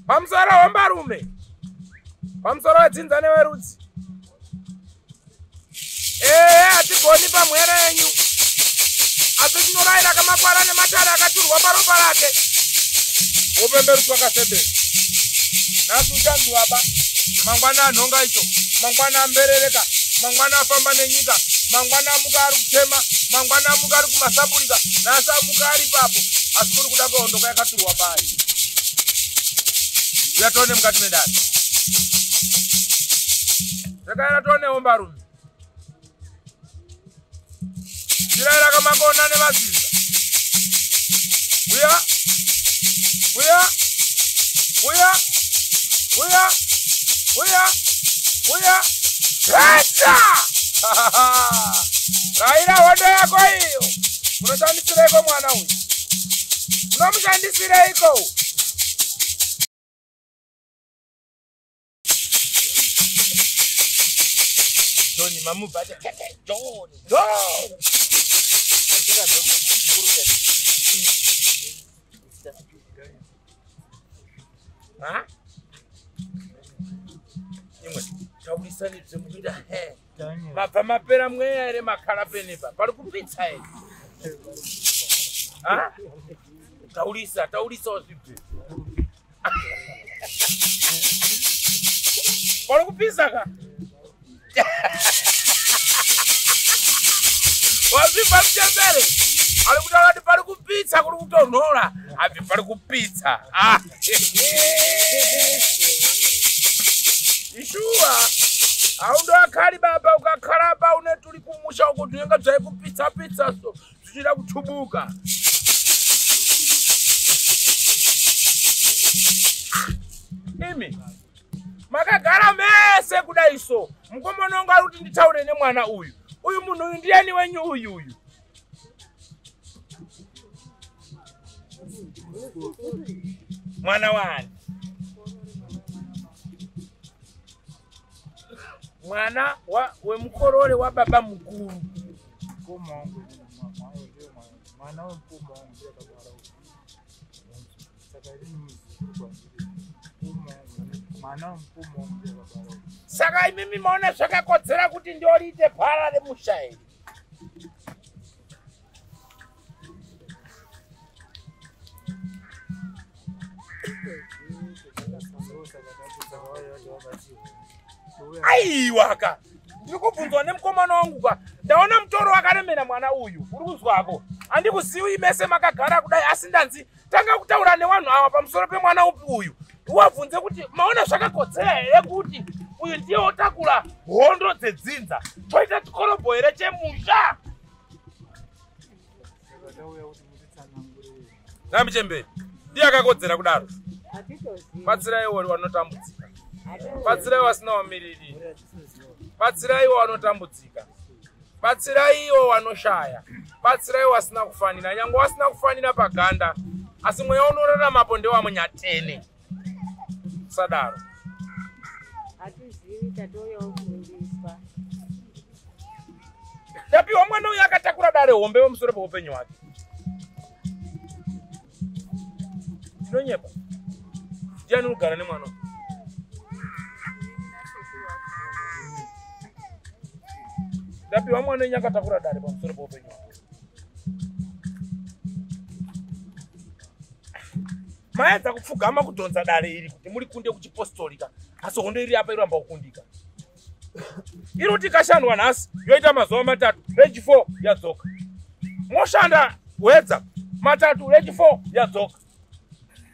Pamusoro hombarume, pamusoro wedzinza newerudzi. Ehe, hatigoni pamwere yenyu, asi tinorayira kamakwara nematare akaturwa paropa rake. Wopemberutswa kasebeni. Nhasi uchanzi waba, mangwana anhonga icho, mangwana amberereka, mangwana afamba nenyika, mangwana amuka ari kuchema, mangwana amuka ari kumasapurika, nhasi amuka ari papo, asi kuri kuda kwehondoka yakaturwa paari. Uya tione mukati medare. Rekaira tione hombarume. Chiraira kamakona nevazinza. Uya. Uya. Uya. Uya. Uya. Uya. Reta! Raira hondo yako iyo. Munoshandisireiko mwana uyu? Munomushandisireiko? Johnny mamubata tete John John. Ha? Imwe taurisani zvemukuita he. Mabva mapera mweya here makhala penepa pari kupitsa here? Ha? Taurisa taurisa wazvibve. Pari kupisa ka? Wazvibva muchembere ari kutaura kuti pari kupitsa kuri kutonhora abve pari kupitsa. Ishuwa haundo akari baba ukakharapa une turi kumusha uko tinenge zvaikupitsa pitsa so zvichida kutubuka. Imi makagara mese kudai so mukomana wangu ari kuti nditaure nemwana uyu. Uyu munhu uyu ndiani wenyu uyu uyu? Mwana wani? Mwana wemukorore wababa mukuru. Mwana wemukoma wangu ndiye akabara uyu. Saka ini muzukuru kwandiri. Mwana wemukoma wangu ndiye akabara uyu. Saka imimi maona zvakakodzera kuti ndoriite para remusha iri. Aiwaka, ndiri kubvunzwa nemukomana wangu ka. Ndaona mutoro wakaremera mwana uyu. Uri kuzwako. Handikuziwi mese makagara kudai asi ndanzi tanga kutaura nevanhu ava pamusoro pemwana upi uyu. Wabvunze kuti maona zvakakodzera here kuti uyu ndiye wotakura hondo dzedzinza. Toita chikorobho here chemusha? Namuchemberi ndiye akakodzera kudaro. Batsiraiwo vanotambudzika. Batsiraiwo vasina vamiriri. Batsiraiwo vanotambudzika. Batsiraiwo vanoshaya. Batsiraiwo vasina kufanira. Nyangwe vasina kufanira paganda, asi mweya unoraramapo ndewamunyatene. Sadaro. Hatizivi tatouyawo kufundiswa. Tapiwa mwana uyu akatakura dare hombe pamusoro peupenyu hwake. Ndinonyepa. Ndiani unogara nemwana uyu? Tapiwa mwana uyu akatakura dare pamusoro peupenyu hwake. Maedza kupfugama kudhonza dare iri kuti muri kunde kuchipostorika, asi hondo iri apa iramba kukundika. Iri kuti ikashandwa nhasi yoita mazuva matatu, rechi 4 yadzoka. Moshanda wedza matatu, rechi 4 yadzoka.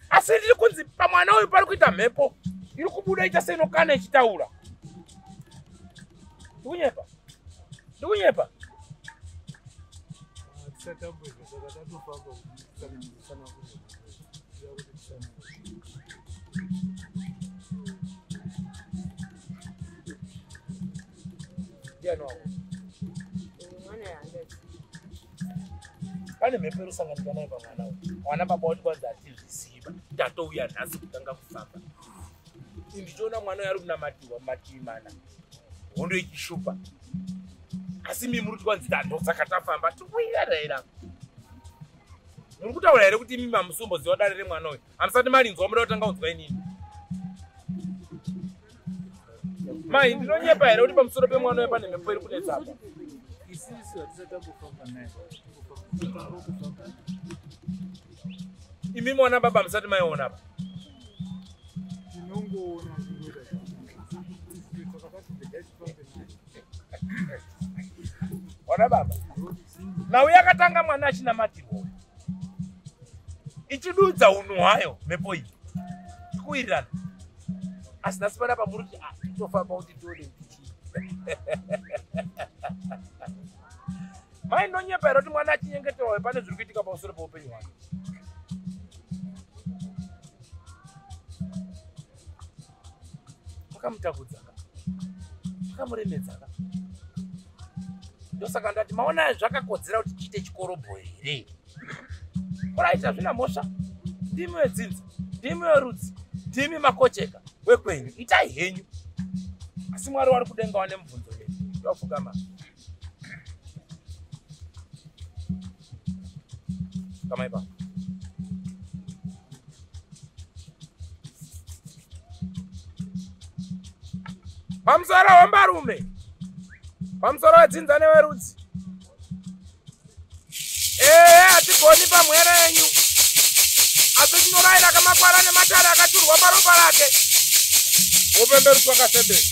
Asi ndiri kunzi pamwana uyu pari kuita mhepo iri kubuda ita seinokana ichitaura. Ndikunyepa? Ndikunyepa? Ndiani wako? Pane mhepo iri kusanganika nayo pamwana uyu. Mwana baba wati kwanzi hatizviziva. Tatouya nhasi kutanga kufamba. Ndichiona mwana uyu ari kunamatiwa mumativi mana. Hondo ichishupa. Asi mimi muri kuti kwanzi ndosaka tafamba. Tikuirera. Muri kutaura here kuti imi hamusumboziva dare remwana uyu? Hamusati marinzwa, muda kutanga kunzwa inini. Mai, ndinonyepa here kuti pamusoro pemwana uyu pane mhepo iri kunetsa apa? Isisu hatisati tambofamba naye. Totanga kufamba. Imi mwana baba hamusati maiona apa? Tinongoona zvingoita zvakanaka. Takati regai tifambe naye. Wana baba. Nhau yakatanga mwana achinamatirwa uyu. Ichidudza unhu hwayo mhepo iyi. Tikuwirirana. Asi nhasi panapa muri kuti tofamba kuti tione kuti chii. Mai, ndonyepa here kuti mwana achinyengeterwa pane zviri kuitika pamusoro peupenyu hwake? Makamutakudza ka, makamuremedza ka. Ndosaka ndati maona zvakakodzera kuti tiite chikorobho here? Kuraita zvina mhosva. Ndimi wedzinza, ndimi werudzi, ndimi makocheka wekwenyu, itai henyu. Asi Mwari wari kudenga wane mubvunzo yedu. Ndopfugama. Pfugama ipapo. Pamusoro wembarume, pamusoro wedzinza newerudzi. Ehe, hatigoni pamwere yenyu, asi tinorayira kamakwara nematare akaturwa paropa rake. Wopemberuswa kasebeni.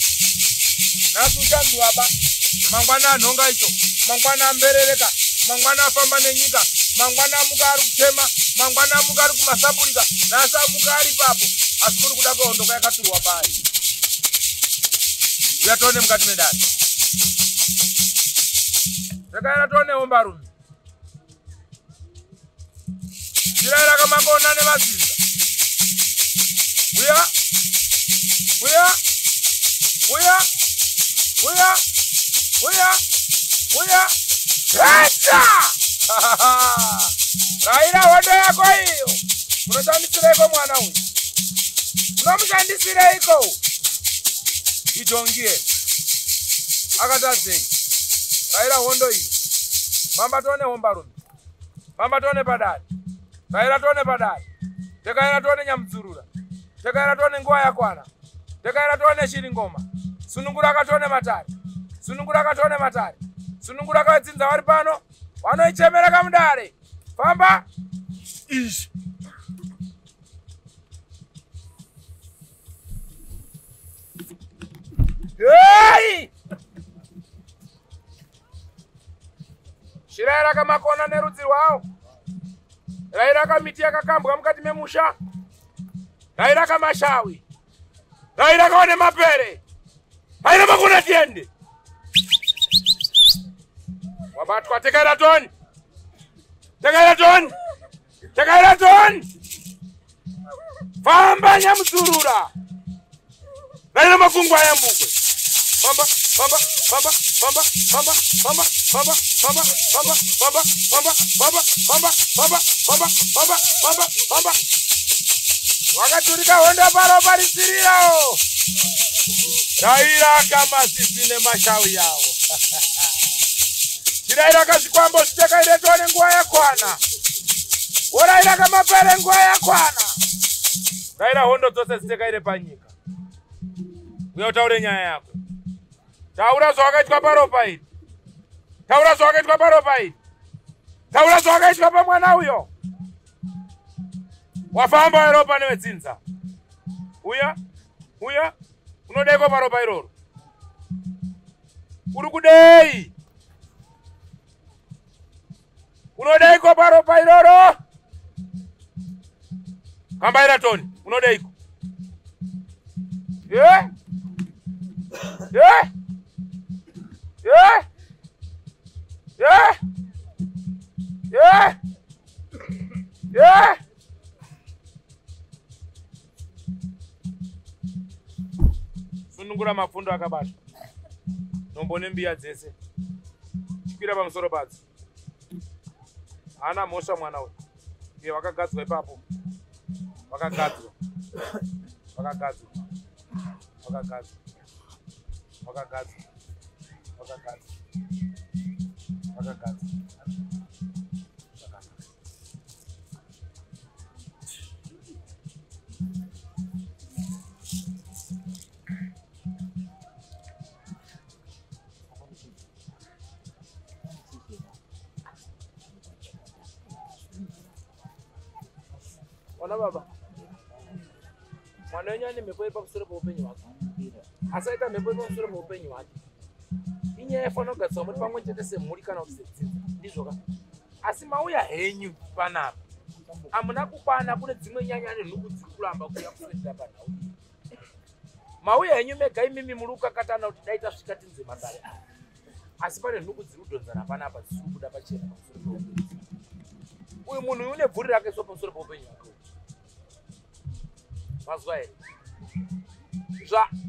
Nhasi uchanzwa ba, mangwana anhonga icho, mangwana amberereka, mangwana afamba nenyika, mangwana amuka ari kuchema, mangwana amuka ari kumasapurika, nhasi amuka ari papo, asi kuri kuda kwehondoka yakaturwa pari. Uya tione mukati medare. Rekaira tione hombarume. Chiraira kamakona nevazinza. Uya, uya, uya, uya, uya, uya. Eta! Raira hondo yako iyo. Munoshandisireiko mwana uyu? Munomushandisireiko? Idhongi akatadzei? Raira hondo iyo. Mamba tione hombarume. Mamba tione padare. Raira tione padare. Tekaira tione nyamudzurura. Tekaira tione nguva yakwana. Tekaira tione shiri ngoma. Sunungura akatione matare. Sunungura akatione matare. Sunungura akavadzinza vari pano. Vanoichemera kamudare. Famba. Izvi. Hey! Shirai rakamakona nerudzi rwawo. Rairaka miti yakakambwa mukati memusha. Rairaka mashawi. Rairaka wane mapere. Raira makona tiende. Wabatwa tekaira toni. Tekaira toni. Tekaira toni. Famba nyamusurura. Raira makungwa yambukwe. Famba, famba, famba, famba, famba, famba, famba, famba, famba, famba, famba, famba, famba, famba, famba, famba, famba, famba. Wakaturika hondo paro parisirirawo. Rairaka masisi nemashawi yawo. Chirairaka zvikwambo zvitekaire tione nguva yakwana. Worairaka mapere nguva yakwana. Raira hondo dzose dzitekaire panyika. Uya utaure nyaya yako. Taura zvawakaitwa paropa iri. Taura zvawakaitwa paropa iri. Taura zvawakaitwa pamwana uyo. Wafamba weropa newedzinza. Uya, uya, unodeiko paropa iroro? Uri kudei? Unodeiko paropa iroro? Kambaira Tony, unodeiko? Eh? Eh? Eh? Eh? Eh? Eh? Sunungura mapfundo akabatwa. Nombo nembiya dzese. Chikwira pamusoro padzo. Haana mhosva mwana uyu. Iye wakagadzwa ipapo. Wakagadzwa. Wakagadzwa. Wakagadzwa. Wakagadzwa. Wakagadzwa. Wakagadzwa. Zvakanaka. Vana baba, mwana wenyu ane mhepo iri pamusoro peupenyu hwake. Asaita mhepo iri pamusoro peupenyu hwake. Inyaya yafanira kugadziswa muri pamwe chete semhuri kana kuti sedzinza. Ndizvo ka? Asi mauya henyu panapa. Hamuna kukwana, kune dzimwe nyanya nenhubu dziri kuramba kuuya kuswedera panhau iyi. Mauya henyu mega imimi muri kukakatana kuti dai tasvika tinzwe matare aya. Asi pane nhubu dziri kudhonzana panapa dzisiri kubuda pachena pamusoro peupenyu. Uyu munhu uyu une bvuri rake so pamusoro peupenyu hwake. Mazwa here?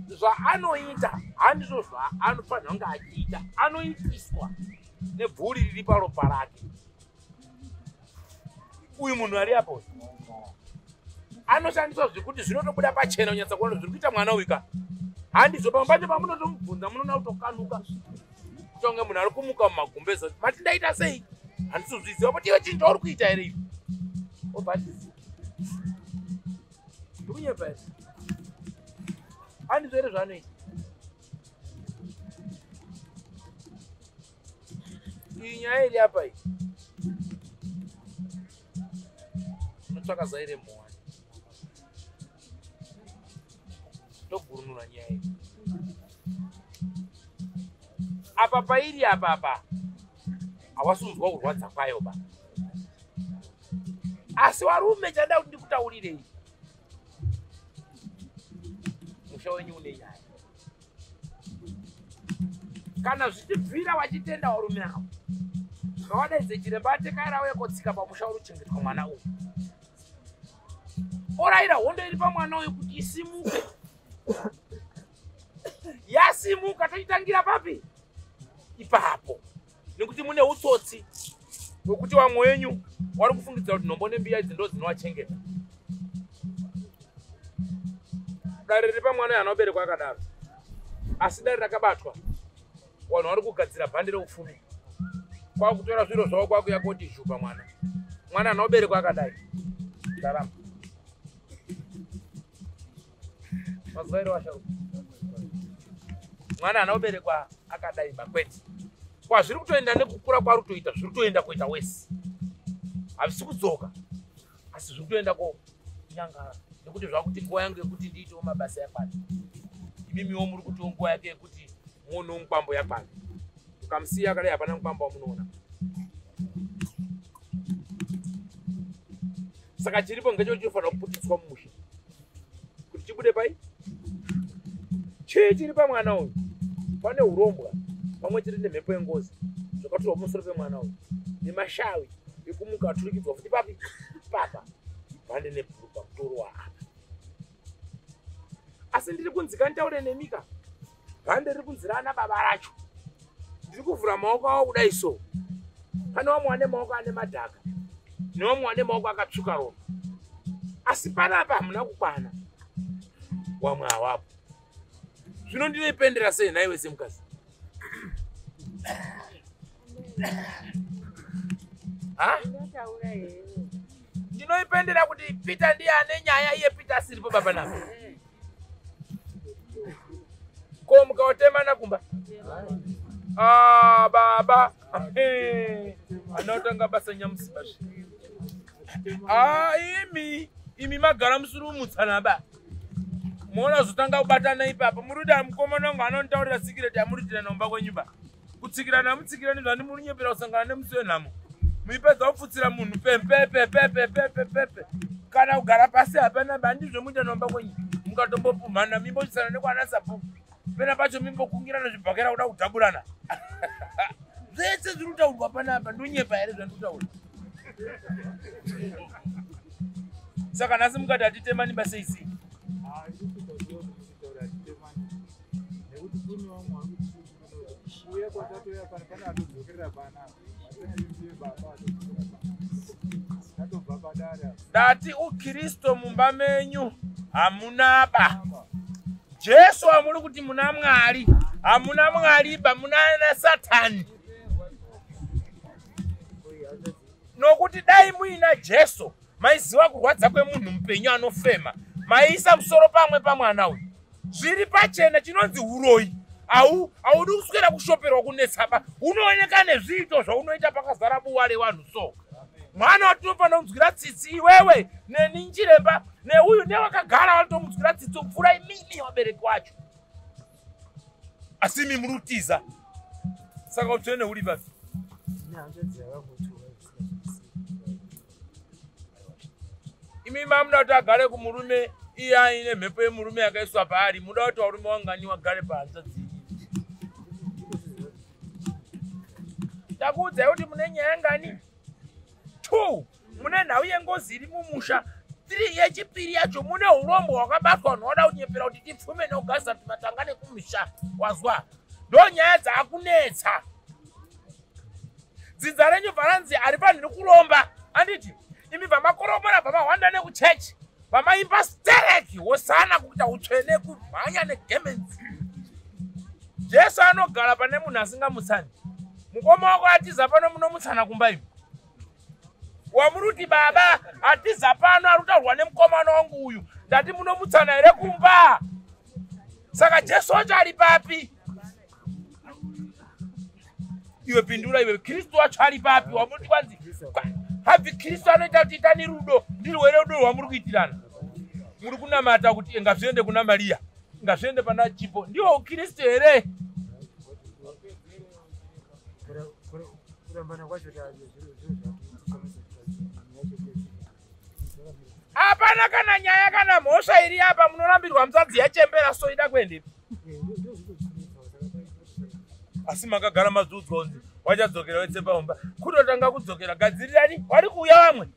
Zvaanoita handizvo zvaanofanira kunge achiita. Anoitiswa nebvuri riri paropa rake. Uyu munhu ari apo anoshandiswa zvekuti zvinotobuda pachena kunyatsa kuona zviri kuita mwana uyu ka. Handizvo, pamwe pacho pamunotomubvunza munoona kutokanuka kuita kunge munhu ari kumuka mumagumbeza kuti mati ndaita sei, handisozviziva kuti iwe chinhu chauri kuita here iwe. Obva atiziva. Ndikunyepa here? Handizvo here zvaanoita? Iyi nyaya iri apa iyi unotsvaka zai remhowani togurunura nyaya iyi apa pairi apa apa hawasunzwa kurwadza kwayo ba. Asi warume chada kuti ndikutaurirei, musha wenyu une nyaya. Kana zvichibvira wachitenda warume avo, ngawadaidze chiremba atekaira uye kotsika pamusha uri kuchengetwa mwana uyu, orayira hondo iri pamwana uyu kuti isimuke. Yasimuka tochitangira papi? Ipapo. Nekuti mune utsotsi hwekuti vamwe wenyu wari kufungidzira kuti nhombo nembiya idzi ndo dzinovachengeta. Dare riri pamwana uyu haana kuberekwa akadaro, asi dare rakabatwa vanhu vari kugadzira bhandi reupfumi, kwakutora zviro zvavo kwakuya koti zhupa mwana. Mwana haana kuberekwa akadai. Ndarama mazuva ero vasharuka, mwana haana kuberekwa akadai bakwete. Kwazviri kutoenda nekukura kwari kutoita, zviri kutoenda kuita wese, hazvisi kudzoka, asi zviri kutoenda konyangara nekuti zvakuti nguva yangu yekuti ndiitewo mabasa yakwana. Imimiwo muri kutiwo nguva yake yekuti muonewo mukwambo yakwana. Ukamusiya akadai hapana mukwambo wamunoona. Saka chiripo ngechekuti chinofanira kuputitswa mumusha kuti chibude pai. Chii chiri pamwana uyu? Pane urombwa pamwe chete nemhepo yengozi zvakatorwa pamusoro pemwana uyu nemashavi ekumuka aturikidzwa futi papi papa bhande nebhuru pamutoro waapa. Asi ndiri kunzi kanditaure nemika, bhande riri kunzi raana baba racho. Ndiri kuvhura maoko avo kudai so. Pane vamwe vane maoko ane madhaka nevamwe vane maoko akatsvuka ropa, asi panapa hamuna kukwana, wamwe hawapo. Zvino ndinoipendera sei nhaiwe semukadzi? Ndinoipendera kuti Peter ndiye ane nyaya, iye Peter asiripo baba napa. Ko mukaotemana kumba? Ah, baba anotanga basa nyamusi basvi. Ah, imi magara musiri umutsana ba. Muona zotanga kubatana ipapo. Muri kuti mukomana wangu anonditaurira sikireti yamuriitira nomba kwenyu ba. Kutsikirana mutsikirani zvandi muri nyepera kusangana nemusi wenhamo. Muipedza kupfutsira munhu pepe pepe pepe pepe. Kana kugara pasi hapana ba, ndizvo muita nomba kwenyu. Mukatombopumhana mimbochisana nekwana sabhuku. Pena pacho mimbokungirana zvibhakera kuda kudhaburana. Zvese zviri kutaurwa panapa ndonyepa here zvandikutaura? Saka nhasi mukati hatitemani ba sei sei? Ndati uKristo mumba menyu hamunaba. Jesu amuri kuti muna Mwari, hamuna Mwari ba, muna Satani. Nokuti dai muina Jesu maiziva kurwadza kwemunhu mupenyu anofema, maiisa musoro pamwe pamwana uyu. Zviri pachena chinonzi uroyi haudi kuswera kushoperwa kunetsa ba, unooneka nezviito zvaunoita pakazara buwa revanhu so. Mwana watinofanira kunzwira tsitsi iwewe neni chiremba neuyu newakagara vanotomunzwira tsitsi kupfuura imimi wabereki wacho. Asi imi muri kutiza. Saka utsvene huri papi? Imi mamuda kuti agare kumurume iye aine mhepo yemurume yakaiswa paari, muda kuti varume wangani wagare pahanzvadzi yenyu. Ndakuudzai kuti mune nyaya ngani? 2 mune nhau yengozi iri mumusha. 3 yechipiri yacho mune urombo hwakabatwa vanhu vada kunyepera kuti tipfume nekugadzira tumatanga nekumusha. Wazwa? Ndo nyaya dzaakunetsa. Dzinza renyu bvaranzi harifaniri kuromba. Anditi imi bvamakoromora bvamahwanda nekuchechi vamaimba stereki hosana kuita utsvene kumhanya negemenzi. Jesu anogara pane munhu asingamutsani. Mukoma wako atiza pano munomutsana kumba imi. Wamuruti baba atiza pano ari kutaurwa nemukomana wangu uyu. Ndati munomutsana here kumba? Saka Jesu wacho ari papi? Iwe pindura iwe, Kristu wacho ari papi? Wamuruti kwanzi habvi Kristu anoita kuti itani rudo, ndirwere rudo rwamuri kuitirana. Muri kunamata kuti ngazviende kuna Maria, ngazviende pana Chipo. Ndiwo Kristu here? Hapana kana nyaya kana mhosva iri apa, munorambirwa mutadzi yachembera so ida kuendepi? Asi makagara mazudzwa kunzi wachadzokera wese paumba. Kutotanga kudzokera gadzirirani wari kuuya vamwe.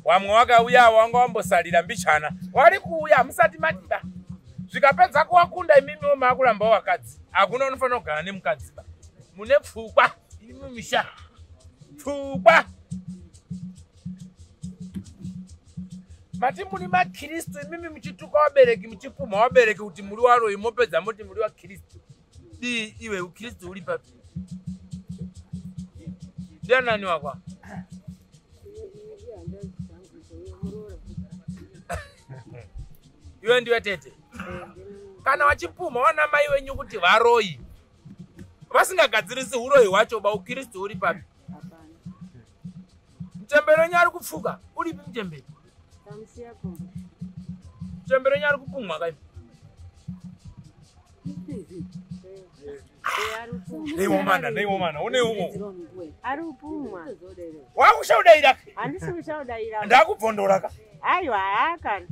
Wamwe wakauya wanga wambosalira mbichana. Wari kuuya musati madiba. Zvikapedza kuwakunda imimiwo maakuramba wakadzi. Hakuna unofanira kugara nemukadzi ba. Mune pfukwa iri mumisha. Pfukwa. Mati muri maKristu imimi muchituka wabereki muchipumha wabereki kuti muri waroyi mopedza moti muri waKristu. Dii iwe uKristu uri papi? Ndianani wakwa? Iwe ndiwe tete. Kana wachipumha wana mai wenyu kuti varoyi. Vasingagadzirisi uroyi hwacho ba uKristu uri papi? Mutembere wenyu ari kupfuka. Uripi mutembere? Mutembere wenyu ari kupumwa kai? Neiwomana, neiwomana, uneumo. Ari kupumwa. Wakushaudaira? Handisi kushaudaira. Ndakubvondora ka. Aiwa hakana.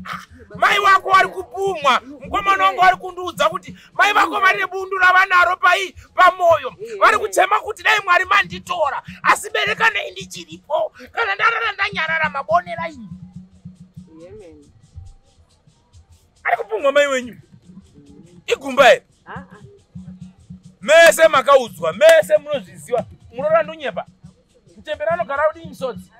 Mai wako ari kupumwa. Mukomana wangu ari kundiudza kuti mai vako vane bundu ravanaro pai pamoyo. Vari kuchema kuti dai Mwari manditora. Asi berekanei ndichiripo. Kana ndarara ndanyarara mabonera ini. Ari kupumwa mai wenyu. Igumba here? Mese makaudzwa, mese munozviziva. Munorora ndonyepa. Mutembere anogara kudii misodzi?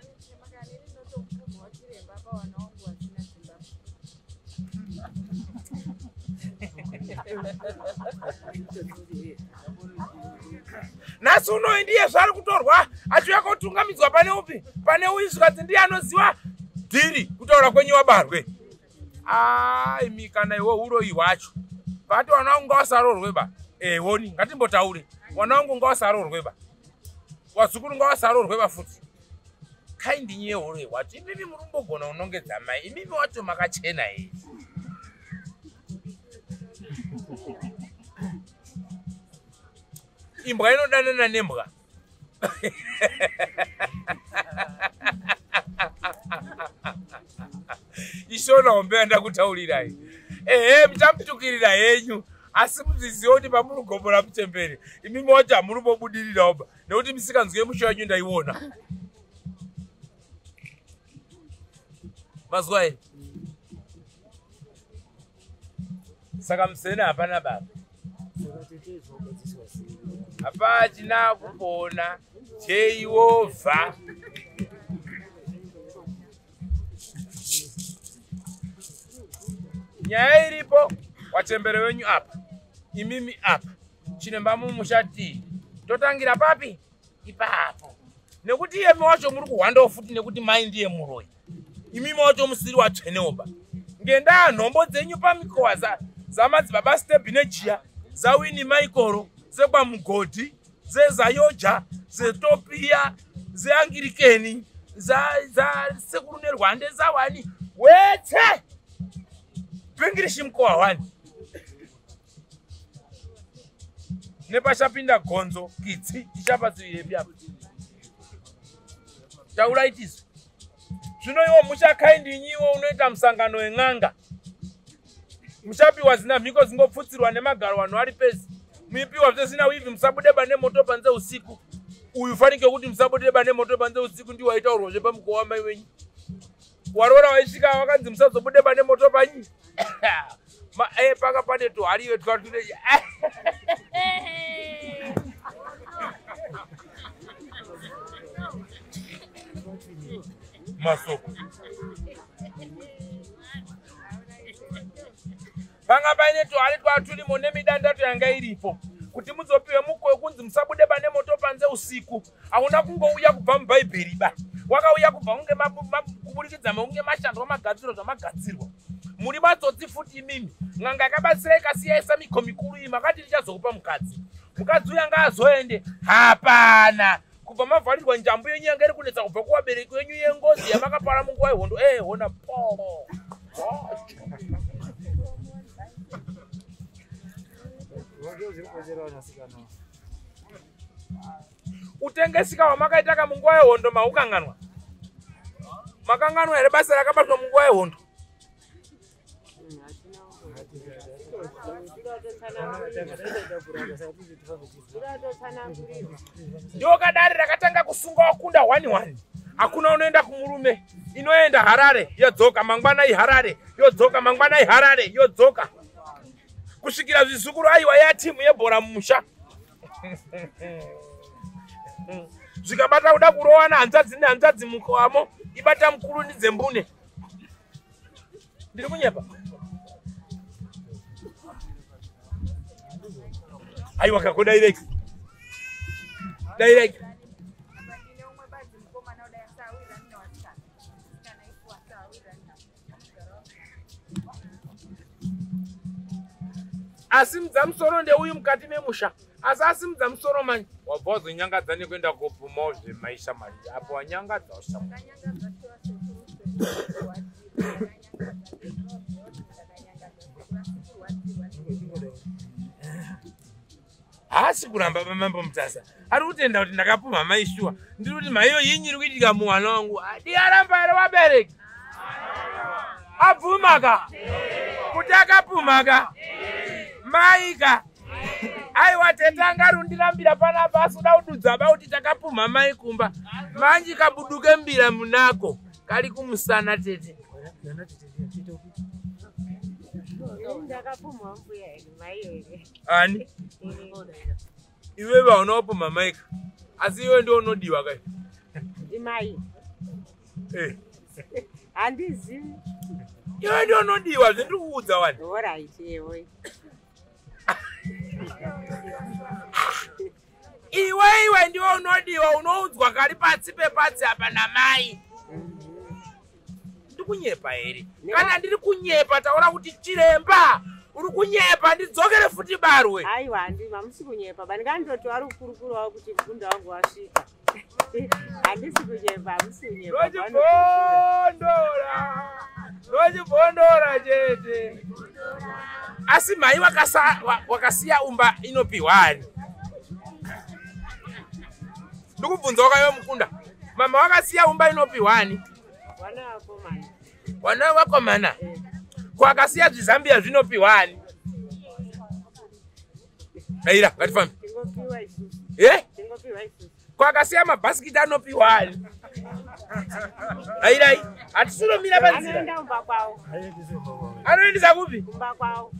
Nhasi unoyi ndiye zvaari kutorwa achiuya kotungamidzwa pane upi pane uyu zvikadzi ndiye anoziva dhiri kutaura kwenyu wabarwe. Imi kana iwe uroyi hwacho. Vati wana wangu ngawasarorwe ba. Woni ngatimbotaure. Wana wangu ngawasarorwe ba. Wazukuru ngawasarorwe ba futi. Kaindi nyeye uroyi hwacho. Imimi muri kumbogona unongedza mai. Imimi wacho makachena here? Imbwa inodanana nembwa. Ishona hombe yandakutaurirai. Ehe, muchamutukirira henyu. Asi muzvizive kuti pamuri kugombora mutembere imimi wacho hamuri kumbobudirirawo ba. Nekuti misikanzwi yemusha wenyu ndaiona. Mazwa here? Saka musena hapana baba. Hapachina kupona cheiwovha. Nyaya iripo wachembere wenyu apa imimi apa chinemba mumusha tii totangira papi ipapo nekuti iyemi wacho muri kuhwandawo futi nekuti mai ndiye muroyi imimi wacho musiri watsvenewo ba ngendaa nhombo dzenyu pamikowa zamadzibaba Stebhi nejiya zawini Maikoro sekwamugodhi Dzezayoja, dzetopia, dzeangirikeni, dzasekuru nerwande, dzawani wetse pingirishi mukowa wani. Nepachapinda gonzo kitsi tichapadzivirepi apa. Taura itizwe. Zvino iwo muchakaindinyiwo unoita musangano wen'anga. Muchapiwa zina mhiko dzingopfutsirwa nemagaro vanhu vari pesi. Muipiwa zvesina wivhi musabude pane moto panze usiku. Uyu fanike kuti musabude pane moto panze usiku ndiwo waitaurwa zvepamukowa wamai wenyu. Warora waisvika wakanzi musazobude pane moto panyi. Paka pane tuhariwe twatune. Masoko. Panga paine tuhari twatulimo nemidandato yanga iripo. Kuti muzopiwe muko wekunzi musabude pane moto panze usiku. Hauna kungouya kubva mubhaibheri ba. Wakauya kubva kunge kuburikidza mekunge mashandwa magadzirwa zvamagadzirwa. Muri matsotsi futi imimi. N'anga yakabatsira ikasiya isa miko mikuru iyi makati ndichazokupa mukadzi. Mukadzi uyu anga azoende hapana. Kubva mavharirwa njambu yenyu yanga iri kunetsa kubva kuvabereki wenyu yengozi yamakapara munguva yehondo. Hona po. Utengesika wamakaita kamunguva yehondo maukanganwa. Makanganwa here basa rakabatwa munguva yehondo? Ndiwo kadare rakatanga kusunga wakunda 1-1. Hakuna unoenda kumurume. Inoenda Harare yodzoka mangwana iHarare yodzoka mangwana iHarare yodzoka. Kusvikira zvizukuru aiwa yatimu yebhora mumusha. Zvikabata kuda kurowana hanzvadzi nehanzvadzi mukowamo ibata mukuru ndidzembune. Ndiri kunyepa? Aiwa kako direct. Direct. Asimudza musoro ndeuyu mukati memusha. Asi asimudza musoro manje. Wabva wazonyangadza nekuenda kopumawo zvemaisha manje. Apo wanyangadza ushamwa. Haasi kuramba mambo Mutasa. Ari kutenda kuti ndakapumha mai shuwa. Ndiri kuti maiyo yinyi iri kuitika muwana wangu. Adi aramba here vabereki? Abvumaka. Kuti akapumhaka. Maika. Aiwa tete angarundirambira panapa asi uda kududza ba kuti takapumha mai kumba. Manji kabuduke mbira munako. Kari kumusana tete. Ndakapumha mbuya here mai here. Ani? Iwewe hauna maika. Asi iwe ndiwe unodiwa kai. Imai. Eh. Handizivi. Iwe ndiwe unodiwa zvendiri kuudza wani. Alright yewe. Iwe iwe ndiwe unodiwa unoudzwa kari patsi pepatsi apa namai. Ndiri kunyepa here? Kana ndiri kunyepa taura kuti chiremba. Uri kunyepa ndidzokere futi barwe. Aiwa handima hamusi kunyepa. Bandikandoti vari kukurukurawo kuti mukunda wangu wasvika. Handisi kunyepa, hamusi kunyepa. Rochibondora. Rochibondora chete. Asi mai wakasiya umba inopiwa ani? Ndikubvunza wakaiwe mukunda. Mama wakasiya umba inopiwa ani? Vana vakomana. Vana vakomana. Kwakasiya zvizambiya zvinopiwa ani? Aira, ngatifambe. Tingopiwa isusu. Eh? Tingopiwa isusu. Kwakasiya mabhasikiti anopiwa ani? Airai, hatisinomira panzira. Anoenda kumba kwavo. Anoendesa kupi? Kumba kwavo.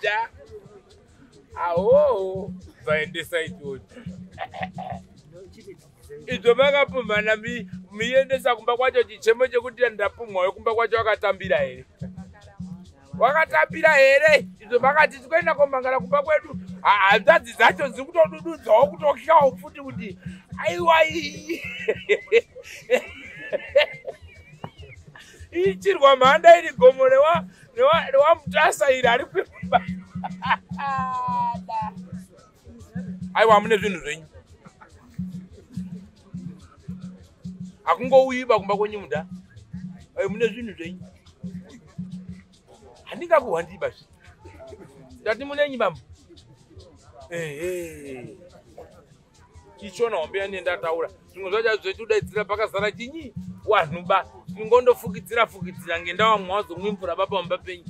Ja. Aho, vaendesa ichocho. Izvo makapumhana miendesa kumba kwacho chichemo chekuti ndapumwawo kumba kwacho wakatambira here? Wakatambira here? Izvo makati tikuenda komangara kumba kwedu. Hanzvadzi dzacho dziri kutodududzawo kutotyawo futi kuti aiwa iyi. Ichirwa mhanda iri gomo rewamutasa iri ari kuimba. Aiwa mune zvinhu zvenyu. Hakungouyiba kumba kwenyu mudha. Mune zvinhu zvenyu. Handingakuhwandiba zvi. Ndati munenyi bambo. Ehe. Chichona hombe yanenda taura. Zvimwe zvacho zvechudaidzira pakazara chinyi wanhu ba. Tinongondofukidzira fukidzira ngendawa mwazomwi mvura baba mumba penyu.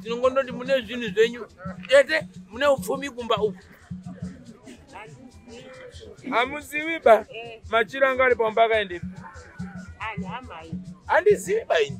Tinongondoti mune zvinhu zvenyu. Tete mune upfumi kumba uku. Hamuzivi ba. Machira anga ari pamba akaendepi? Handizivi ba ini.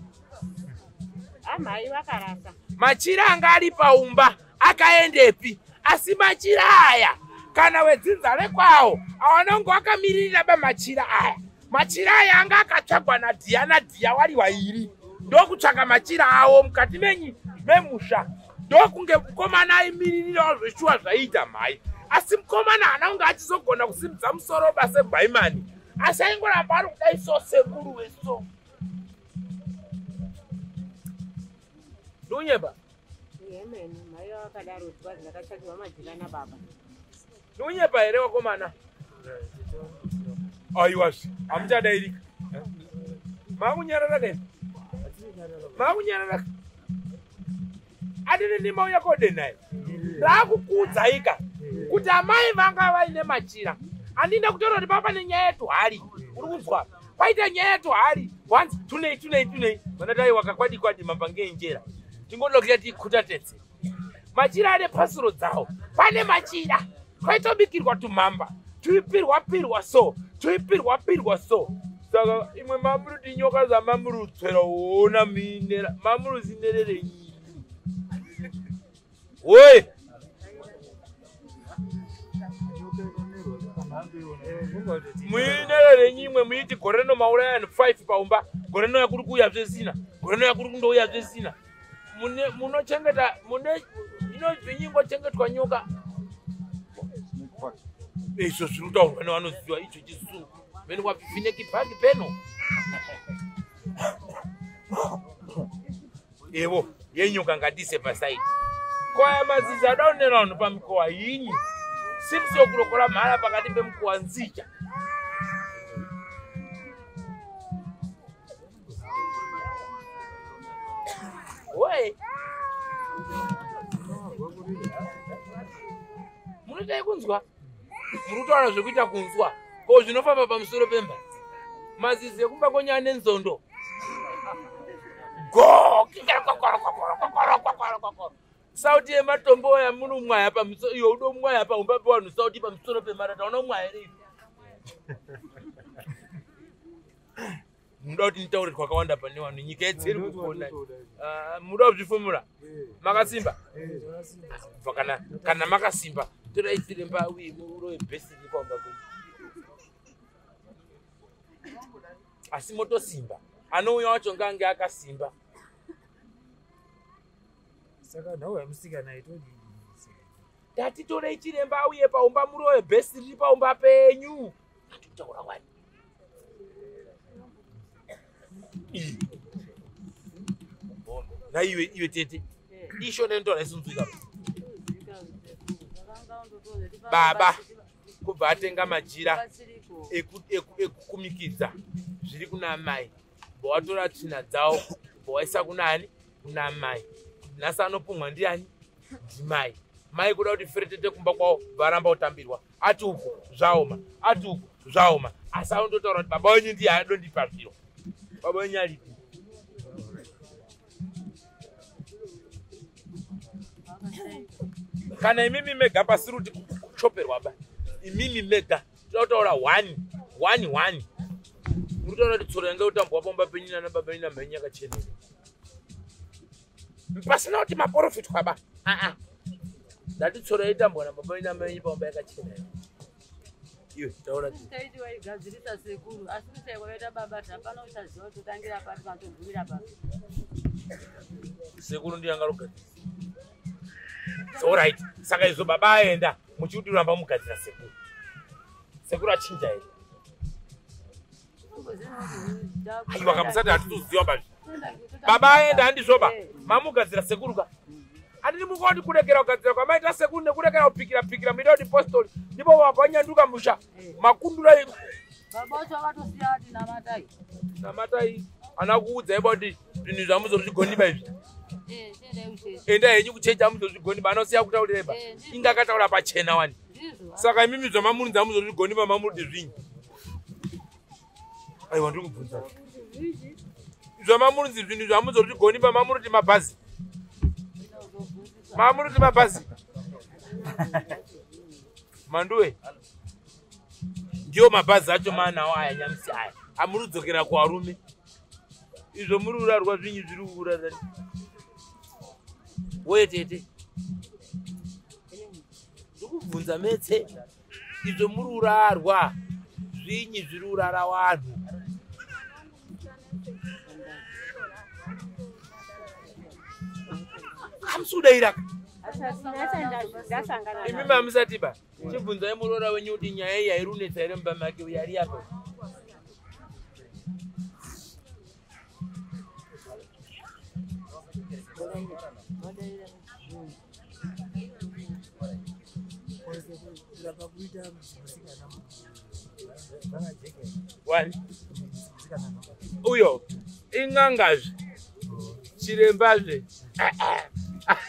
Amai vakarasa. Machira anga ari paumba akaendepi? Asi machira aya kana wedzinza rekwawo awanonge wakamiririra ba machira aya. Machira aya anga akatsvagwa nadhiya nadhiya wari wairi. Ndokutsvaka machira awo mukati menyi memusha. Ndokunge mukomana aimiririrawo zveshuwa zvaiita mhai. Asi mukomana haana kunge achizogona kusimudza musoro base gwaimani. Asi aingoramba ari kudai so sekuru weso. Ndonyeba. Yemene mai vakadaro kuti ndakatsvakirwa majira nababa. Ndonyepa here wakomana? Aiwazve hamuchadairika. Makunyarara kai? Makunyarara. Adini ndimauya kodenai. Ndakukudzaika kuti amai vanga vaine machira. Handina kutaura kuti papa nenyaya yetuhari. Uri kunzwa? Paita nyaya yetuhari. Wanzi tunei tunei tunei. Vanati aiwa kakwadi kwadi mamba ngenjera. Tingoda tikuta tetse. Machira ane pasuro dzawo. Pane machira. Kwaitobikirwa tumhamba. Tuipirwa pirwa so. Tuipirwa pirwa so. Saka imwe mamuruti nyoka zvamamurutswera woona minera. Mamuruzinerere nyini. Woye. Muinerere nyimwe muiti gore rino mauraya vanhu 5 paumba. Gore rino yakuri kuuya zvesina. Gore rino yakuri kundouya zvesina. Munochengeta mune inozvinyingochengetwa nyoka. Izvo zviri kutaurwa nevanoziva icho chisungu. Vene kwavhineki bhagi peno. Evo yenyoka ngatise pasaidi. Kwaya mazizi ada kunera vanhu pamikowa yinyi. Simsi yokurokora mhala pakati pemukowa nzicha. Woye. Munoita kunzwa? Muri kutaura zvekuita kunzwa. Ko zvinofamba pamusoro pemba. Mazizi ekumba kwenyu ane nzondo. Go! Sauti yematombo yamunomwaya pamusoro iyo unomwaya paumba pevanhu sauti pamusoro pemarata unomwaya here? Munoda kuti nditaure twakawanda pane vanhu nyika yetseri kukona. Munoda kuzvifumura? Makasimba? Kubva kana makasimba torai chiremba uye murove bhesini paumba penyu. Asi motosimba. Anouya wacho ngange akasimba. Saka nhau yemusikana itodii? Tati torei chiremba uye paumba murove bhesi riri paumba penyu. Andikutaura wani. Na iwe tete. Isho nendola isunzwika. Baba kubva atenga majira ekukumikidza zviri kuna amai. Watora tsvina dzawo waisa kuna ani? Kuna amai. Nhasi anopumwa ndiani? Ndimai. Mai kuda kuti feretete kumba kwavo varamba kutambirwa. Ati uku zvaoma, ati uku zvaoma. Asi anondotaura kuti baba wenyu ndiye adondipa zviro. Baba wenyu aripi? Kana imimi mega pasiri kuti kuchoperwa ba. Imimi mega toda kutaura 1 1 1. Muri kutaura kuti tsoro yanga kutambwa pamba penyu nana baba venyu namai yakachenera. Pasina kuti maprofitwa ba. Ndati tsoro yaitambwa nababa venyu namai venyu pamba yakachena. Iwe taura ti. Taiti waigadzirisa sekuru asi kuti kwaita baba hapana uchaziva kuti totangira papi kana togumira papi. Sekuru ndiye anga rogadzirisa. So right. Saka izvo baba aenda muchikuti ramba mugadzira sekuru. Sekuru achinja here? Aiwa kamusati hatitoziva bazvi. Baba aenda handizvo ba. Mamugadzira sekuru ka. Anditi mukoti kurekera kugadzira kwamaita sekuru nekurekera kupikira pikira muita kuti postori ndipo wapanyanduka musha makundura. Baba wacho akatosiya ati namatai. Namatai ana kuudzai kuti zvinhu zvamuzozvigoniba izvi. Enda henyu kuchechi amuzozvigoniba anosiya kutaurira ba. Inga akataura pachena wani. Saka imimi zvamamurinzi amuzozvigoniba mamuriti zvinyi. Aiwa ndiri kubvunza. Zvamamurinzi zvinhu zvamuzozvigoniba mamuriti mabhazi. Mamuriti mabhazi. Manduwe. Ndiyo mabhazi acho maanawo aya nyamusi aya. Amuridzokera kuvarume. Izvo muri urarwa zvinyi zviri kuurara. Wetete. Ndikubvunza metse. Izvo muri urarwa zvinyi zviri urara vanhu. Amusudairaka. Imi mamusati ba. Chibvunzai muroora wenyu kuti nyaya iyi hairunetsa here mumba make uyo ari apa. Wani? Uyo ing'angazve chirembazve.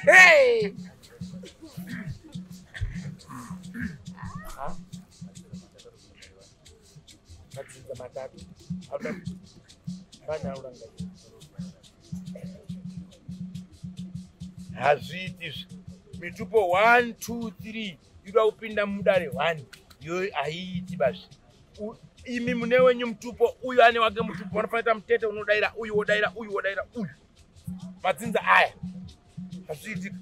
Hey! Matatu. Hazviiti mitupo 1 2 3 ida kupinda mudare 1 iyo haiiti bazvi. Imi mune wenyu mutupo uyu ane wake mutupo unofanira mutete unodaira uyu wodaira uyu wodaira uyu. Madzinza aya hazviiti.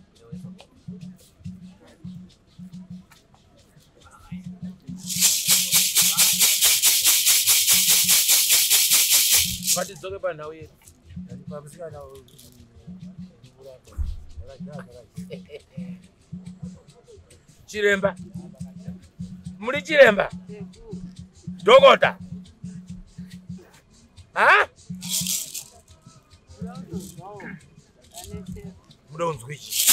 Ngatidzoke panhau yedu. Chiremba. Muri chiremba? Dhokota. Ha? Muda unzwa ichi.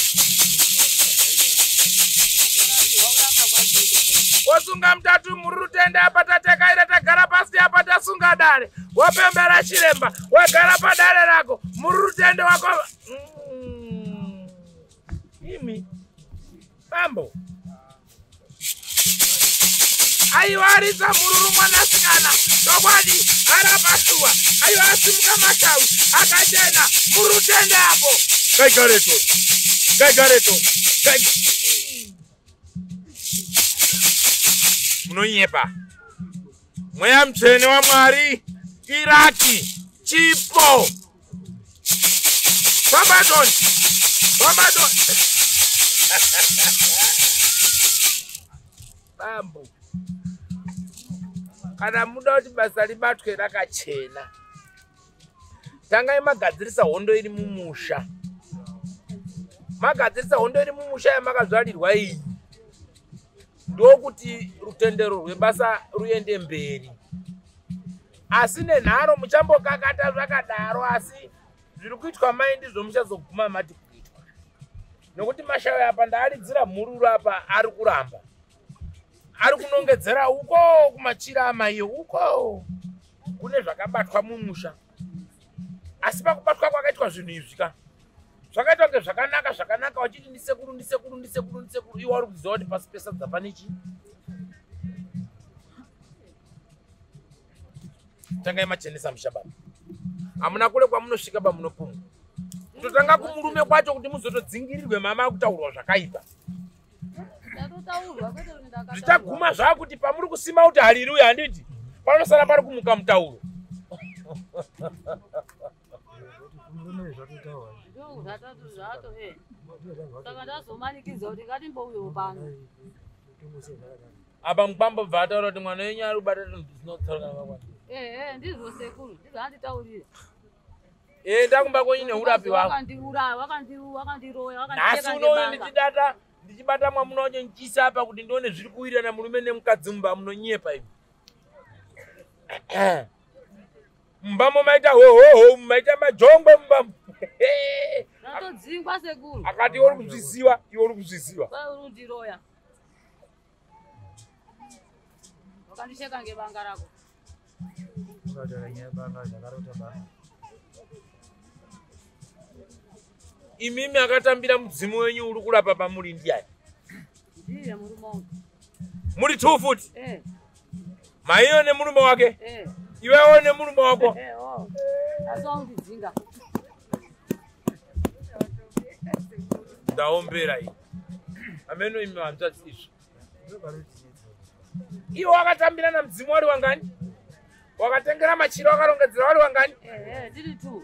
Wasunga mutatu muri rutende apa tatekaira tagara pasi apa tasunga dare. Wapembera chiremba, wagara padare rako, muri rutende wako. Imi. Bambo. Aiwa aridza mururu mwanasikana, chokwadi arapasuwa. Aiwa asimuka mashawi, akachena, muri rutende apo. Gaigareto. Gaigareto. Munonyepa. Mweya mutsvene waMwari Iraki chipo. Famba Don. Famba Don. Bambo. Kana muda kuti basa ribatwe rakachena. Tangai magadzirisa hondo iri mumusha. Magadzirisa hondo iri mumusha yamakazvarirwa iyi. Ndokuti rutendero rwebasa ruende mberi. Asi nenharo muchambokakata zvakadaro, asi zviri kuitwa mai ndizvo muchazoguma mati kuitwa. Nokuti mashavi apa ndaaridzira mhururu apa ari kuramba. Ari kunongedzera uko kumachira amaiyo uko kune zvakabatwa mumusha. Asi pakubatwa kwakaitwa zvinhu izvi ka. Zvakaitwa kunge zvakanaka zvakanaka wachiti ndisekuru ndisekuru ndisekuru ndisekuru iwe uri kuziva kuti pasi pesadza pane chii. Tangai machenesa musha baba. Hamuna kure kwamunosvika bamunopumwa. Kutotanga kumurume kwacho kuti muzotodzingirirwe mama akutaurwa zvakaipa. Zvichaguma zvakuti pamuri kusima kuti hariruya handiti panosara pari kumuka mutauro. Apa mukwambo bva ataura kuti mwana wenyu ari kubata zvinotsaurana vakwana. Ndizvo sekuru, ndizvo anditaurira. Enda kumba kwenyu neurapi wako. Wakandiuraya, wakandiroya, Nhasi unoyo ndichidata ndichibata mwamuna wacho ndichiisa apa kuti ndione zviri kuwirirana murume nemukadzi mumba munonyepa imi. Mumbamo maita hohoho, maita majongwe mumbamo. Ndatodzingwa sekuru. Akati iwe uri kuzviziva, iwe uri kuzviziva. Kwai uri kundiroya. Wakandicheka ngebanga rako. Ukataura nyaya yebanga ndakarota banga. Imimi akatambira mudzimu wenyu uri kurapa pamuri ndiani? Ndiye murume wangu. Muri two futi? Eh. Maiyo nemurume wake? Eh. Iwewo nemurume wako? Eh, oh. Asi wangidzinga. Ndaombera iyi. Ameno imi hanzvadzi izvi. Iwe wakatambira namudzimu wari wangani? Wakatengera machira wakarongedzera wari wangani? Eh, tiri two.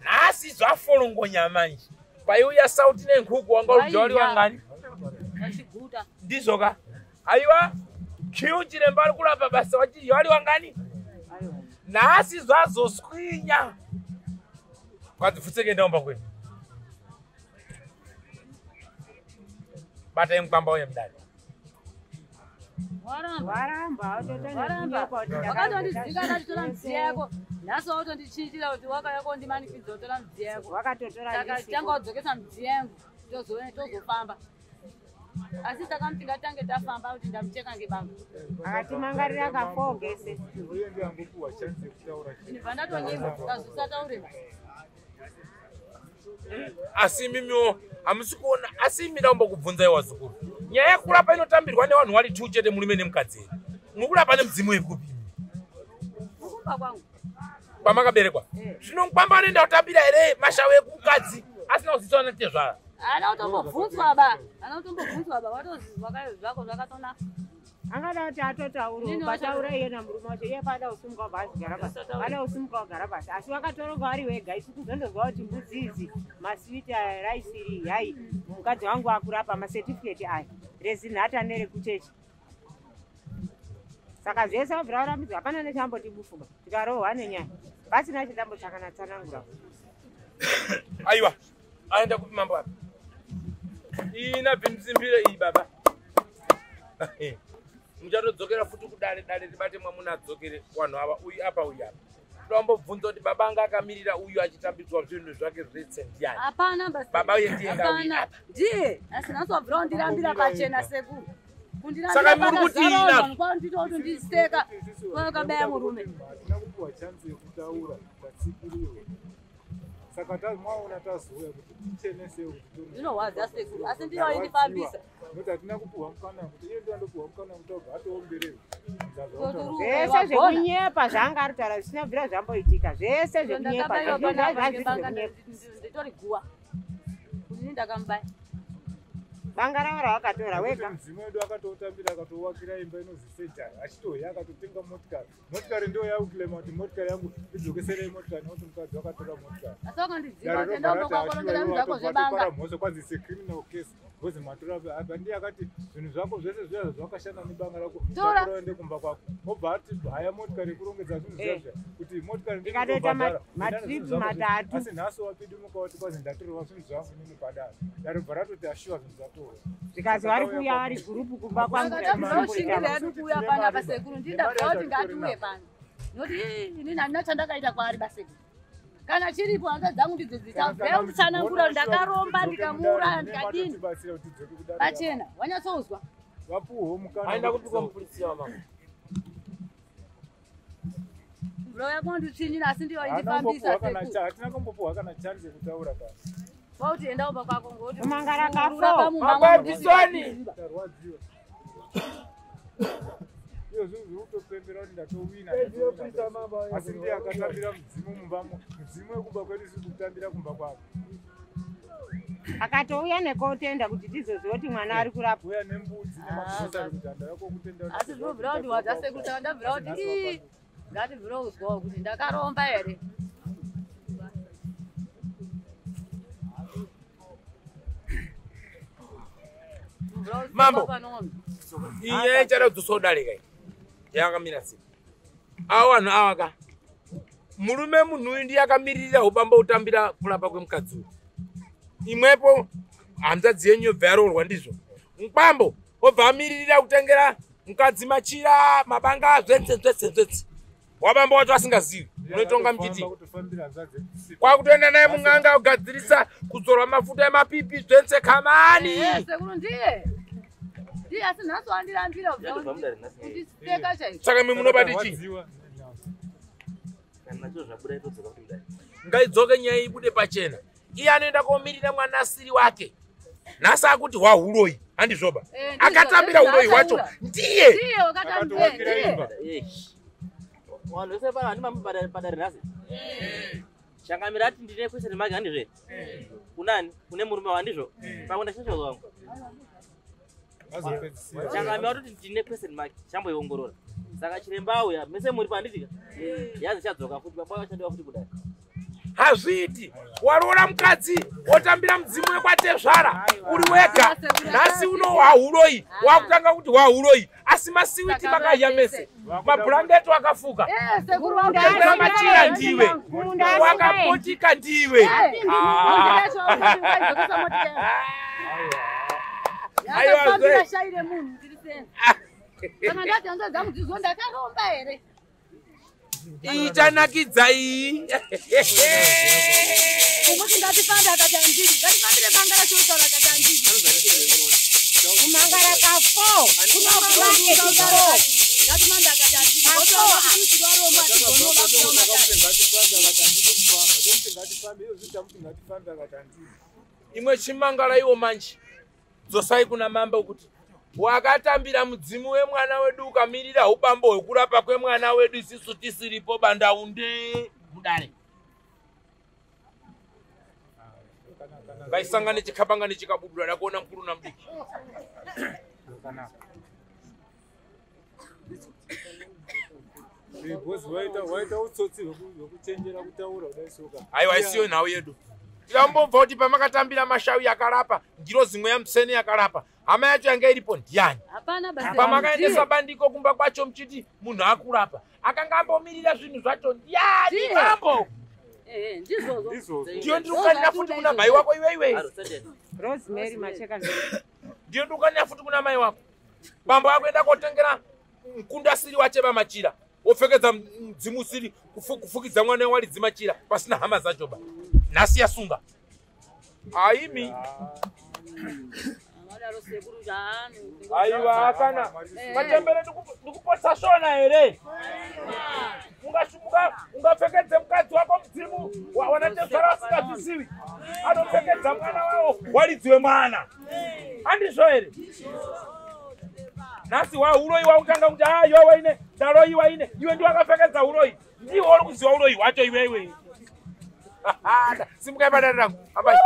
Nhasi zvaforongonya manje. Paiuya sauti nenkuku wanga uri wari wangani? Vachiguta. Ndizvoka. Aiwa Q chiremba ari kurapa basa wachidya wari wangani? Nhasi zvazoswinya. Kwanzi pfutseke ndaomba kwenu. Batai mukwamba uye mudare. Waramba. Waramba, Waramba. Wakatondidzinga ndatitora midziyo yako. Nhasi watondichinjira kuti wakauya kondimanikidza kutora midziyo yako. Wakatotora Saka tanga wadzokesa midziyo yangu tozofamba. Asi takamuti ngatange tafamba kuti ndamucheka ngebanga. Akatimangarira kafogese. Uye ndiye angopuwa chance yekutaura chete. Ndibva ndatonyimwa ukazvisataurira. Asi imimiwo hamusi kuona, asi imi ndaumbokubvunzai wazukuru. Nyaya yekurapa inotambirwa nevanhu vari two chete, murume nemukadzi here? Muri kurapa nemudzimu wekupi? Mukumba kwangu. Kwamakaberekwa. Zvino mukwamba anoenda kutambira here mashawo ekumukadzi asina kuziviswa natezvara? Ana kutombobvunzwa ba. Ana kutombobvunzwa ba. Watozizwa zvako zvakatonaka. Angada kuti atotaura, Nini pataura iye namurume wacho, iye paada kusimuka wabva azigara pasi. Ada kusimuka wagara pasi. Asi wakatoronga vari wega, isu kuzondozwa kuti mbudzi idzi, maswiti aya, raisi iri, hai, mukadzi wangu akurapa masetifiketi aya, rezinhata nerekuchechi. Saka zvese wabvira warambidzwa, hapana nechambotibufuka, tikarohwa nenyaya. Pasina chendambotsvaka tsanangura. Aiwa, aenda kupi mambo apa? Ina bvimzimbire iyi baba. Muchatodzokera futi kudare, dare ribate mwamuna adzokere vanhu ava, uyu apa uyu apa. Tombobvunza kuti baba anga akamirira uyu achitambidzwa zvinhu zvake zvese ndiani? Hapana basi. Baba uye ndiye ngauye Hapana. apa. Ndiye. Asi nhasi wabvira wandirambira pachena sekuru. Saka muri kuti ina? Kwanditondiseka. Kwakabaya murume. Hatina kupuwa chance yekutaura, tatsikiriwa. Saka mwaona tazouya kuti tichenesewo kuti Zvinorwadza sekuru. Asi ndiyo indifambisa. Nokuti hatina kupuwa mukana wekuti iye ndiye andopuwa mukana wekuti abva atoombererwa. Zvese zvekunyepa zvaanga ari kutaura zvisina kubvira zvamboitika. Zvese zvekunyepa. Ndakabaiwa panapa Zvazviri ngebanga zvekunyepa. nditori guwa. Kuti ndakamubaya. Banga ravo ravakatora wega. Mudzimu wedu akatotambira akatowakira imba inozi sejari achitoya akatotenga motikari. Motikari ndiyo yakuclaima kuti motikari yangu idzokeserei motikari nekuti mukadzi wakatora motikari. Asi wakandidzinga Dare kuti robva enda rati umbokwakorongera ashiwa zvinhu iwe zvako watopara zvebanga. mhosva kwanzi it's a criminal case because matora apa ndiye akati zvinhu zvako zvese zviya zvawakashanda nebanga rako Tora. takura uende kumba kwako. Obva ati haya motikari yekurongedza zvinhu zviya zviya kuti motikari ndiyo Ndikatoita inobhadhara. Enda nezvinhu matrip zvako zviya. matatu. Asi nhasi wapidimuka wati kwanzi ndatorerwa zvinhu zvangu inini padare. Dare robva ratoti ashiwa zvinhu zvatorwa. Zvikazi vari kuuya vari gurupu kumba kwangu. Saka ndabvira ushingira yedu kuuya panapa sekuru. Ndindabvira kuti ngatiuye pano. Noti inini handina chandakaita kwaari basekuru. Kana chiripo hanza dzangu ndidzo dzichabvira kunditsanangura kuti ndakaromba ndikamuuraya ndikadini. Pachena wanyatsouzwa. Vapuhwo mukana. Aenda kupi kwamupurisa wamama? Mvura yako nditsvinyira asi ndiyo indifambisa sekuru. Hatina kumbopuhwa kana chance yekutaura kana. Kwauti enda umba kwako ngokuti Kumangara kafo. urapa mumba Baba mwangu Bisoni. Tarwadziwa. Iyo zvinhu zviri kutopembera kuti ndatowina. Asi ndiye akatambira mudzimu mumbamo. Mudzimu wekumba kwedu isi kutambira kumba kwake. Akatouya nekotenda kuti tizoziva kuti mwana ari kurapwa. Uya nembudzi nemagosari kuti handauya kokutenda. Asi zvinobvira kuti wadza sekuru saka ndabvira kuti ii ngatibvira kuzwawo kuti ndakaromba here. Mambo. Iyi nyaya ichada kudzosa kudarika iyi. Yakamira sei? Ava vanhu ava ka. Murume munhu uyu ndiye akamiririra ubamba kutambira kurapa kwemukadzi uyu. Imwepo hanzvadzi yenyu yobva yaroorwa ndizvo. Mukwambo obva amiririra kutengera mukadzi machira, mabanga, zvese zvese zvese. Wabamba wacho asingazivi. Unoitonga muchiti kwakutoenda naye mung'anga kugadzirisa kuzorwa mafuta emapipi zvense kamani. Sekuru ndiye. Ndiye asi nhasi wandirambira kundiseka chaizvo. Saka imi munobati chii? Ngaidzoke nyaya ibude pachena. Iye anoenda komirira mwana asiri wake. Nhasi akuti hwahuroyi handizvoba. Akatambira huroyi hwacho ndiye. Ndiye wakatambira ndiye. Vanhu vese pano handimambo padare nhasi. Changamira ati ndine kwese nemagi handizvo here? Kunani? Kune murume wandizvo? Pamwe ndachashoko wangu. Changamira watoti ndine question mark chamboiongorora. Saka chiremba auya mese muri panditika. Yazi chadzoka futi baba vachadiwa futi kudai. Hazviiti. Waroora mukadzi wotambira mudzimu wekwatezvara uri wega. Nhasi uno hwahuroyi wakutanga kuti hwahuroyi asi masiwiti makadya mese. Mabhurangeti wakafuka. Tengera machira ndiwe. Wakapotika ndiwe. Aiwa shaire munhu ndiri sena. Kana ndati hanzvadzi dzangu dzizo ndakaromba here? Ichanakidza iyi. Kumuti ngatifambe akati handidi. Ngatifambire mangara chotaura akati handidi. Kumangara ka4 kunokurake ka4. Ngatifambe akati handidi. Waromba tizonoba kuoma Imwe chimangara iwo manje. Dzosai kuna mambo kuti wakatambira mudzimu wemwana wedu ukamirira ubambo hwekurapa kwemwana wedu isisu tisiripo bandaunde mudare. Ngaisangane chikapanga nechikabudura ndakuona mukuru namudiki. Waita utsotsi hwekuchenjera kutaura kudai soka. Aiwa isiyo nhau yedu. Tikambobva kuti pamakatambira mashawi akarapa, ngirozi mweya mutsvene yakarapa. Hama yacho yanga iripo ndiani? Hapana basi. Pamakaendesa bandiko kumba kwacho muchiti munhu akurapa. Akanga ambomirira zvinhu zvacho ndiani mambo? Ndizvozvo. Ndiyo ndiri kukanira futi kuna mai wako iweiwe. Rosemary Macheka. Ndiyo ndiri kukanira futi kuna mai wako. Bambo akuenda kotengera mukundasiri wacheva machira. Wopfekedza mudzimu usiri kufukidza mwana waridzi machira pasina hama dzacho ba. Nhasi yasunga. Aimi. Aiwa kana machembere ndikupotsa shona here? Ungapfekedze mukadzi wako mudzimu wanatezvara vasingazvizivi. Anopfekedza mwana wawo waridziwe mwana. Handizvo here? Nhasi wahuroyi wakutanga kuti aiwa waine ndaroyiwa ine iwe ndiwe wakapfekedza huroyi. Ndiwe uri kuziva huroyi hwacho iwewe. Simukai padare rangu. Ambai.